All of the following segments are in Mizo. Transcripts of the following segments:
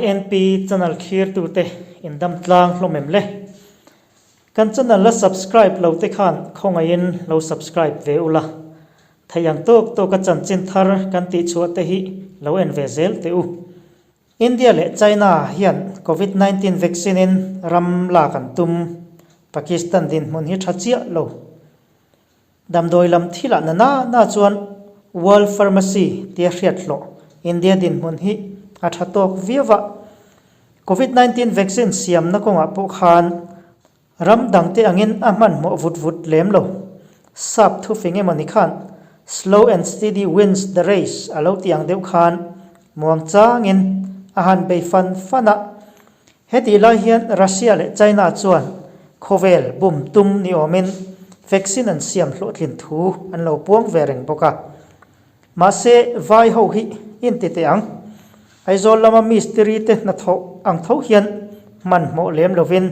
INP channel thlirtute in dam tlang hlawm em le? Kan channel la subscribe lo te khan khawngaihin lo subscribe ve ula. Theih ang tawk tawka chanchin thar kan tihchhuah te hi lo en ve zel teh u. India leh China hian Covid 19 vaccine in ram lak an tum. Pakistan dinhmun hi tha chiah lo. Damdawi lam thilah na na na chuan World Pharmacy tia hriat hlawh India dinhmun hi a tha tawk viau a. Covid 19 vaccine siamna kawngah pawh khan ram dangte angin a hmanhmawh vut vut lem lo. Sap thufing emawni khan Slow and steady wins the race a lo ti ang deuh khan muang changin a han bei fan fan a. Hetih lai hian Russia leh China chuan khawvel bum tum ni awmin vaccine an siam hlawhtlin thu an lo puang ve reng bawk a. Mahse, vai ho hi inti teh ang. Aizawl lama mistiri te hnathawh ang tho hian hmanhmawh lem lovin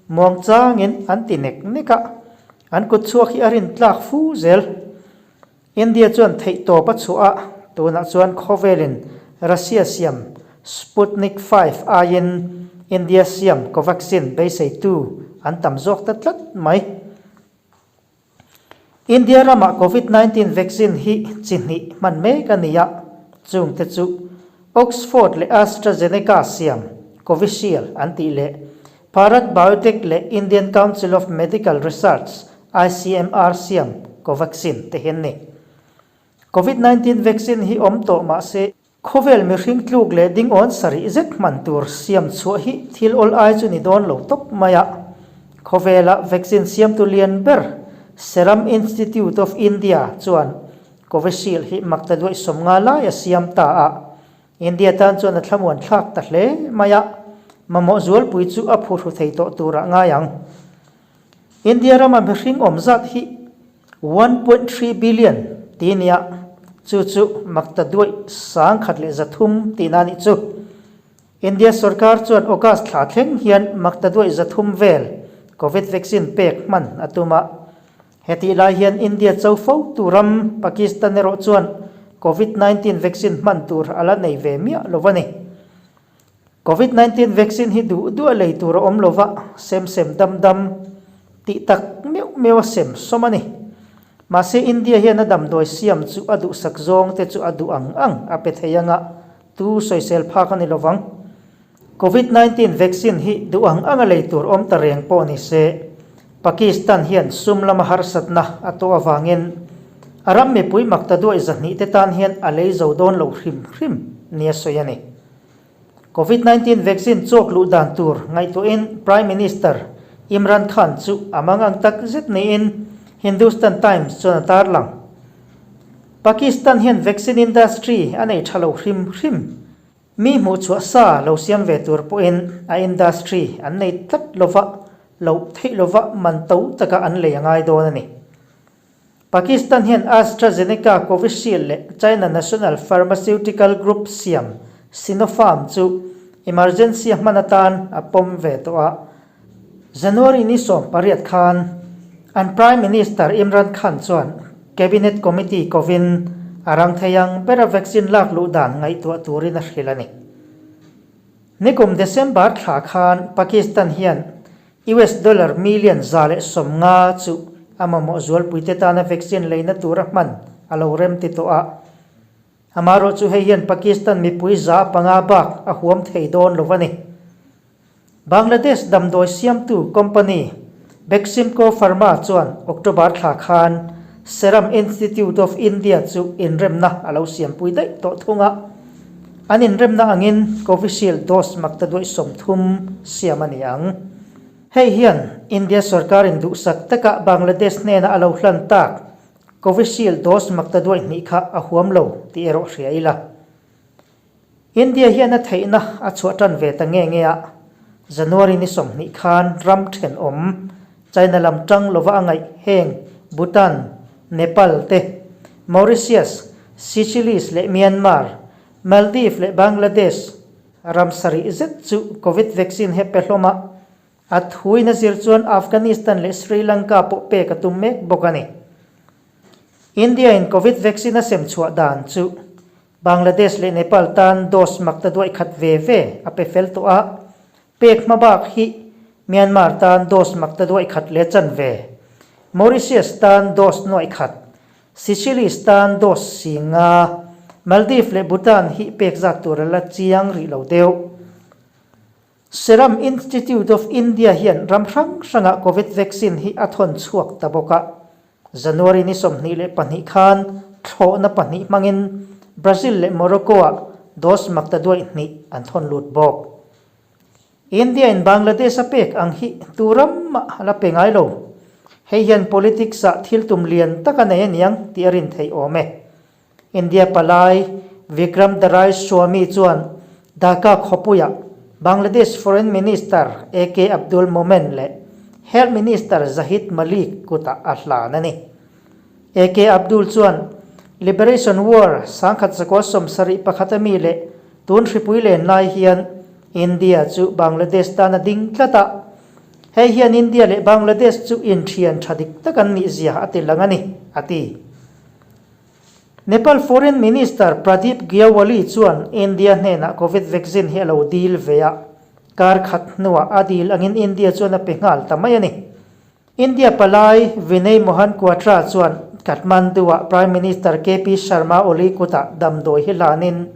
muang changin an ti nek nek a, an kut chhuak hi a rin tlak fu zel. India chuan theihtawp a chhuah a, tunah chuan khawvelin Russia siam Sputnik V aiin India siam Covaxin beiseitu an tam zawk ta tlat mai. India ramah Covid 19 vaccine hi chi hnih hman mek a ni a, chungte chu Oxford leh AstraZeneca siam Covishield an tih leh Bharat Biotech leh Indian Council of Medical Research, ICMR, siam Covaxin te hi an ni. Covid 19 vaccine hi awm tawh mah se, khawvel mihring tluk leh dingawn sarih zet hman tur siam chhuah hi thil awl ai chu ni dawn lo tawp mai a. Khawvela vaccine siamtu lian ber Serum Institute of India chuan Covishield hi maktaduaih 50 lai a siam ta a. India tan chuan a thlamuan thlak ta hle mai a, mamawh zualpui chu a phuhru thei tawh turah ngai ang. India rama mihring awm zat hi 1.3 billion ti nia, chu chu makta duaih 1300 tihna nih chu. India sorkar chuan August thla thleng hian makta duaih 300 vel Covid vaccine pek hman a tum a. Hetih lai hian India cho fo tu ram Pakistan erawh chuan Covid 19 vaccine hman tur a la nei ve miah lo a ni. Covid 19 vaccine hi duh duh a lei tur a awm lo va, sem sem dam dam tih tak meuh meuh a sem sawm a ni. Mahse India hian a damdawi siam chu a duhsak zawng te chu a duh ang ang a pe thei anga tu sawisel phak a ni lo vang. Covid 19 vaccine hi duh ang anga lei tur awm ta reng pawh ni se, Pakistan hian sum lama harsatna a tawh avangin a ram mipui makta duaih 200 te tan hian a lei zo dawn lo hrim hrim nia sawi a ni. Covid 19 vaccine chawk luh dan tur ngaihtuahin Prime Minister Imran Khan chu a mangang tak zet niin Hindustan Times chuan a tarlang. Pakistan hian vaccine industry a nei tha lo hrim hrim. Mi hmuhchhuah sa lo siam ve tur pawhin a industry an nei tlat lova, loh theih lova man to taka an lei a ngai dawn a ni. Pakistan hian AstraZeneca Covishield leh China National Pharmaceutical Group siam Sinopharm chu emergency a hman atan a pawm ve tawh a. January ni 18 khan an Prime Minister Imran Khan chuan Cabinet Committee kovin a rang thei ang bera vaccine lak luh dan ngaihtuah turin a hrilh a ni. Nikum December thla khan Pakistan hian US dollar million 150 chu a mamawh zualpuite tana vaccine leina tura hman a lo rem ti tawh a. Amaherawhchu hei hian Pakistan mipui 5% bak a huam thei dawn lo a ni. Bangladesh damdawi siamtu company Beximco Pharma chuan October thla khan Serum Institute of India chu inremna a lo siampui daih tawh thung a. An inremna angin Covishield dose maktaduaih 30 siam a ni ang. Hei hian India sorkarin duhsak taka Bangladesh hnena a lo hlan tak Covishield dose maktaduaih hnih kha a huam lo tih erawh hria ila. India hian a theihna a chhuah tan ve ta nge nge a, January ni 20 khan ram thenawm China lam tang lova a ngaih heng Bhutan, Nepal te, Mauritius, Seychelles leh Myanmar, Maldives leh Bangladesh ram sarih zet chu Covid vaccine he pe hlawm a, a thuin a zir chuan Afghanistan leh Sri Lanka pawh pek a tum mek bawk a ni. India in Covid vaccine a sem chhuah dan chu. Bangladesh leh Nepal tan dose makta duaih khat ve ve a pe fel tawh a, pek hma bak hi Myanmar tan dose makta duaih khat leh chanve, Mauritius tan dose nuaih khat, Seychelles tan dose si nga, Maldives leh Bhutan hi pek zat tur a la chiang rih lo deuh. Serum Institute of India hian ram hrang hrangah Covid vaccine hi a thawn chhuak ta bawk a. January ni 22 khan thlawhna pahnih hmangin Brazil leh Morocco-ah dose makta duaih hnih an thawn lut bawk. India-in Bangladesh a pek ang hi tu ram mah a la pe ngai lo. Hei hian politics-ah thil tum lian tak a nei a niang tih a rin theih awm e. India palai Vikram Doraiswamy chuan Dhaka khawpuiah Bangladesh Foreign Minister AK Abdul Momen leh Health Minister Zahid Malik kutah a hlan a ni. AK Abdul chuan Liberation War 1971 ami leh tun hripui len lai hian India chu Bangladesh tan a ding tlat a, hei hian India leh Bangladesh chu inthian tha dik tak an nih zia a ti lang a ni, a ti. Nepal Foreign Minister Pradeep Gyawali chuan India hnenah Covid vaccine hi a lo dil ve a, kar khat hnuah a dil angin India chuan a pe nghal ta mai a ni. India palai Vinay Mohan Kwatra chuan Kathmandu-ah Prime Minister KP Sharma Oli kutah damdawi hi hlanin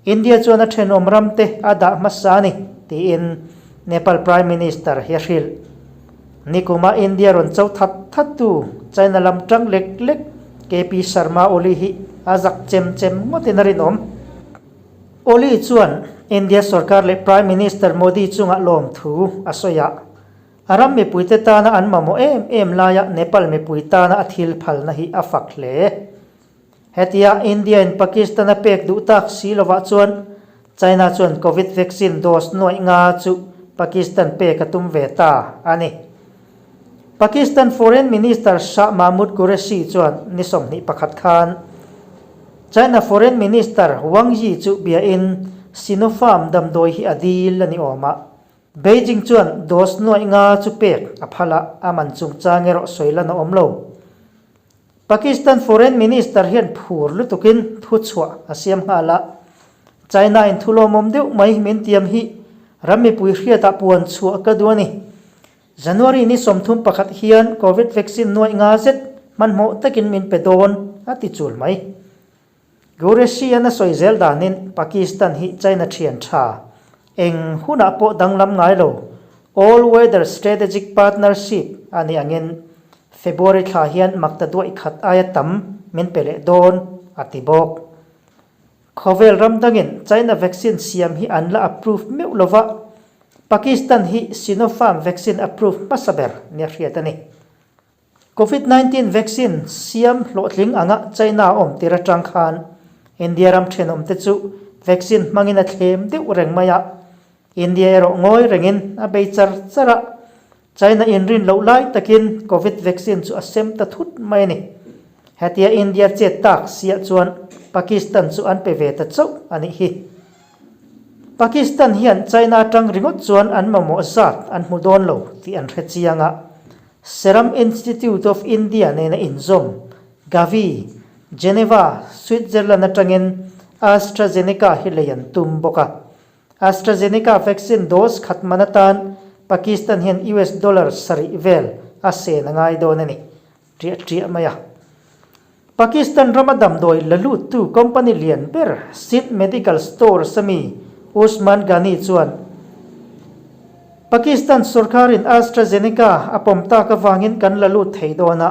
India chuan a thenawm ramte a dah hmasa a ni, tiin Nepal Prime Minister hi a hrilh. Nikuma India rawn cho that thattu China lam tang lek lek KP Sharma Oli hi a zak chem chem ngawtin a rinawm. Oli chuan India sorkar leh Prime Minister Modi chungah lawmthu a sawi a, a ram mipuite tana an mamawh em em laia Nepal mipui tana a thil phalna hi a fak hle. Hetia India-in Pakistan a pek duh tak si lovah chuan China chuan Covid vaccine dose nuaih nga chu Pakistan pek a tum ve ta a ni. Pakistan Foreign Minister Shah Mahmood Qureshi chuan ni 21 khan China Foreign Minister Wang Yi chu biain Sinopharm damdawi hi a dil a ni awm a. Beijing chuan dose nuaih nga chu pek a phal a, a man chungchang erawh sawi lan a awm lo. Pakistan Foreign Minister hian phur lutukin thuchhuah a siam nghal a, China-in thu lawmawm deuh mai min tiam hi ram mipui hriatah puan chhuah ka duh a ni. January ni 31 hian Covid vaccine nuaih nga zet hmanhmawh takin min pe dawn, a ti chul mai. Qureshi-an a sawi zel danin Pakistan hi China thian tha, eng hunah pawh danglam ngai lo, all-weather strategic partnership a nih angin February thla hian makta duaih khat aia tam min pe leh dawn, a ti bawk. Khawvel ram dangin China vaccine siam hi an la approve meuh lova, Pakistan hi Sinopharm vaccine approve hmasa ber nia hriat a ni. Covid 19 vaccine siam hlawhtling anga China a awm tir atang khan India ram thenawmte chu vaccine hmangin a thlem deuh reng mai a, India erawh ngawi rengin a bei char char a, China inrin loh lai takin Covid vaccine chu a sem ta thut mai a ni. Hetia India chet tak siah chuan Pakistan chu an pe ve ta chauh a nih hi. Pakistan hian China atang ringawt chuan an mamawh zat an hmu dawn lo tih an hre chiang a, Serum Institute of India nena inzawm, Gavi, Geneva, Switzerland atangin AstraZeneca hi lei an tum bawk a. AstraZeneca vaccine dose khat man atan Pakistan hian US dollar sarih vel a sen a ngai dawn a ni. Ṭiah ṭiah mai a. Pakistan rama damdawi la luttu company lian ber Sid Medical Stores a mi Usman Ghani chuan Pakistan sorkarin AstraZeneca a pawm tak avangin kan la lut thei dawn a,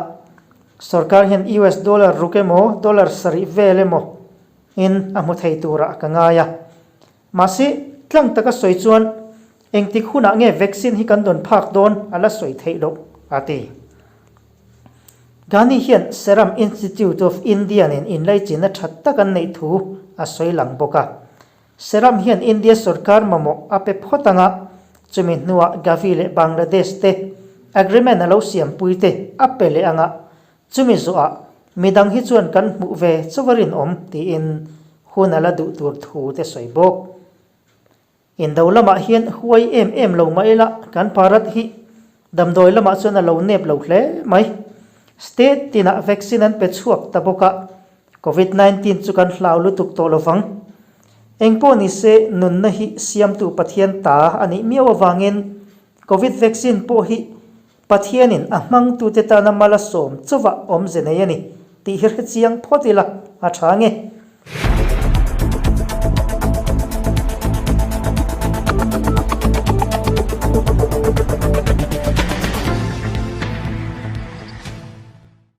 sorkar hian US dollar ruk emaw dollar sarih vel emaw in a hmu thei turah ka ngai a. Mahse, tlang taka sawi chuan engtik hunah nge vaccine hi kan dawn phak dawn a la sawi theih loh, a ti. Ghani hian Serum Institute of India nen inlaichinna tha tak an neih thu a sawi lang bawk a. Serum hian India sorkar mamawh a pe phawt ang a, chumi hnuah Gavi leh Bangladesh te agreement a lo siampui te a pe leh ang a, chumi zawhah midang hi chuan kan hmuh ve chauh a rinawm tiin hun a la duh tur thu te sawi bawk. Indo lamah hian huai em em lo mah ila kan Bharat hi damdawi lamah chuan a lo nep lo hle mai. State tinah vaccine an pe chhuak ta bawk a. Covid 19 chu kan hlau lutuk tawh lo vang. Engpawh ni se, nunna hi siamtu Pathian ta a nih miau avangin Covid vaccine pawh hi Pathianin a hmangtute tana mal a sawm chauhah awmze nei a ni tih hi hre chiang phawt ila a tha nge.